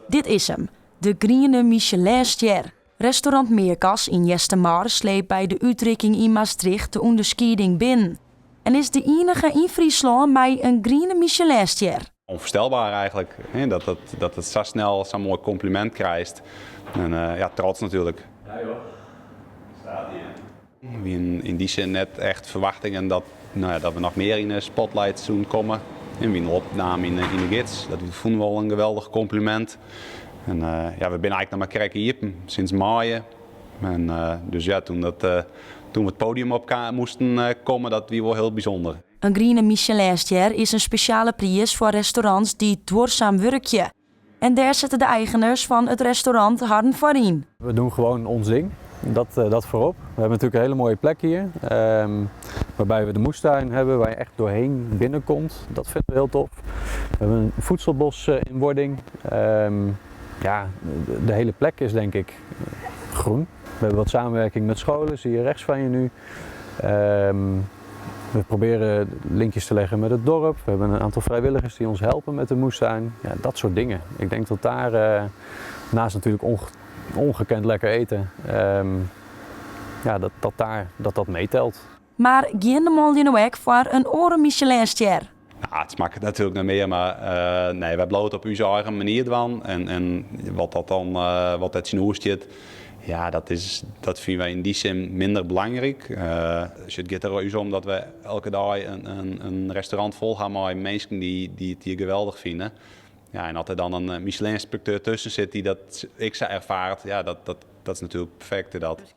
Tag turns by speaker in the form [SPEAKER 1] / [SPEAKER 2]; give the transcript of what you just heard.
[SPEAKER 1] Dit is 'm, de griene Michelinstjer. Restaurant Meerkas yn Eastermar sleept by de útrikking yn Maastricht de ûnderskieding binnen. En is de iennige yn Fryslân mei in griene Michelinstjer.
[SPEAKER 2] Onvoorstelbaar eigenlijk, hè, dat het zo snel zo'n mooi compliment krijgt. En ja, trots natuurlijk. Ja joh, staat hier. In die zin net echt verwachtingen dat, nou ja, dat we nog meer in de spotlight zullen komen. En wie een opname in de gids. Dat vonden we al een geweldig compliment. En ja, we zijn eigenlijk nog maar krekt iepen, sinds mei. En dus ja, toen we het podium op moesten komen, dat wie wel heel bijzonder.
[SPEAKER 1] In griene Michelinstjer is in spesjale priis foar restaurants dy't duorsum wurkje. En dêr sette de eigeners fan it restaurant harren foar yn.
[SPEAKER 3] We doen gewoon ons ding, dat voorop. We hebben natuurlijk een hele mooie plek hier, waarbij we de moestuin hebben waar je echt doorheen binnenkomt. Dat vinden we heel tof. We hebben een voedselbos in wording. Ja, de hele plek is, denk ik, groen. We hebben wat samenwerking met scholen, zie je rechts van je nu. We proberen linkjes te leggen met het dorp. We hebben een aantal vrijwilligers die ons helpen met de moestuin. Ja, dat soort dingen. Ik denk dat daar, naast natuurlijk ongekend lekker eten, ja, dat meetelt.
[SPEAKER 1] Mar gean de manlju no ek foar in oare Michelinstjer?
[SPEAKER 2] Nou, it smakket natuerlik net mear, mar nee, wy bliuwe it op ús eigen manier dwaan. En wat dat dan, wat dat tsjinoer stiet, ja, dat fine wy yn dy sin minder belangryk. Dus it giet der ús om dat we elke dei in restaurant fol ha mei minsken dy't it hjir geweldich fine. Ja, en as der dan in Michelin-inspekteur tusken sit dy't dat ek sa erfaart, ja, dat is natuerlik perfekt. Dat.